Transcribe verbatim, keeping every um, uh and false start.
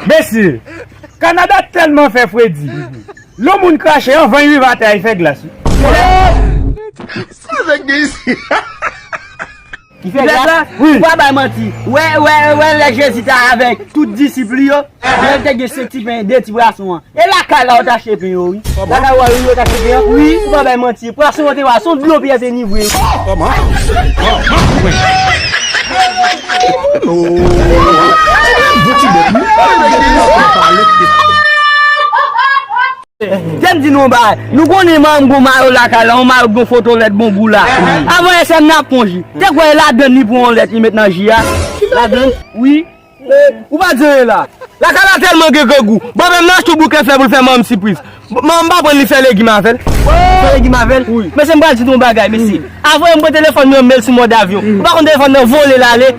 Mesye, Kanada tèlman fè fredi. Lè moun krache anvan y rive atè a, y fè glas wi. Sa nèg gen isi? Ki fè glas? Wi. Ou pa bay manti. Wè, wè, wè, lè Jezi ta avèk tout disip li yo, lè l te gen senk ti pen, de ti pwason an. E lakay la, yo t achte pen yo, wi. Lakay wa, wi, yo t achte pen yo. Wi, ou pa bay manti. Pwason yo te wa, se yon dlo Pyè te ni vre. Tèm di nou bagay. Nou konnen manm gon mayo lakay la, yon mayo gon foto lèt bon gou la. Avan S M nan ap konji. Te kwè ladann li pran yon lèt li met nan ji a. Ladann? Wi. Ou pa di anyen la. Lakay la tèlman gen grangou. Bon, menm nan achte bouke fè pou l fè manm sipriz. Manm pa pran li fè legim avè l. Fè legim avè l? Wi. Mesye, m pral di nou yon bagay, mesye. Avan m pran telefòn nan, m met l sou mòd avyon. Ou pa konn telefòn nan vole l ale.